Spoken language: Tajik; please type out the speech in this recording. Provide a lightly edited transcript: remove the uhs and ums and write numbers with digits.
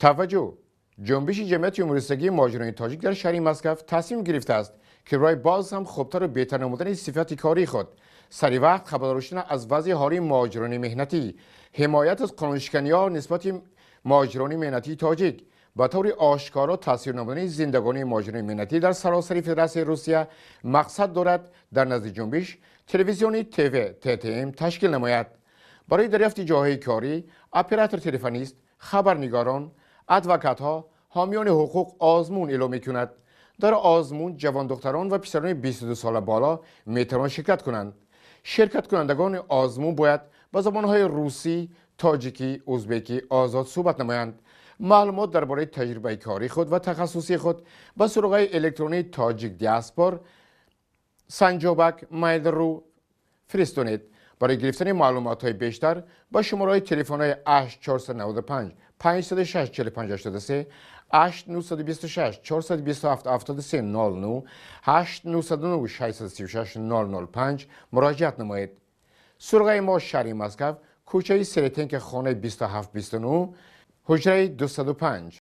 Таваҷҷӯҳ! Ҷунбиши ҷамъияти умррасагии муҳоҷирони тоҷик дар шаҳри Москва тасмим гирифтааст, ки барои боз ҳам хубтару беҳтар намудани сифати кори худ, сари вақт хабардор шудан аз вазъи ҳолии муҳоҷирони меҳнатӣ, ҳимоят аз қонуншиканиҳо нисбати муҳоҷирони меҳнатии тоҷик, ба таври ошкоро тасвир намудани зиндагонии муҳоҷирони меҳнатӣ дар саросари Федератсияи Русия мақсад дорад дар назди ҷунбиш телевизиони ТВ ТТМ ташкил намояд. Барои дарёфти ҷойҳои корӣ оператор телефонист, хабарнигорон, адвокатҳо, ҳомиёни ҳуқуқ озмун эълом мекунад. Дар озмун ҷавондухтарон ва писарони 22 сола боло метавонанд ширкат кунанд. Ширкаткунандагони озмун бояд ба забонҳои русӣ, тоҷикӣ, узбекӣ озод суҳбат намоянд. Маълумот дар бораи таҷрибаи кори худ ва тахассуси худ ба суроғаи электронии Тоҷик Диаспор санҷобак mail.ru фиристонед. Барои гирифтани маълумотҳои бештар ба шумораҳои телефонҳои 8495 506 45 83, 8926 427 73 09, 8909 636 005 муроҷиат намоед. Суроғаи мо: шаҳри Москав, кӯчаи Сретенка, хонаи 27-29, ҳуҷраи 205.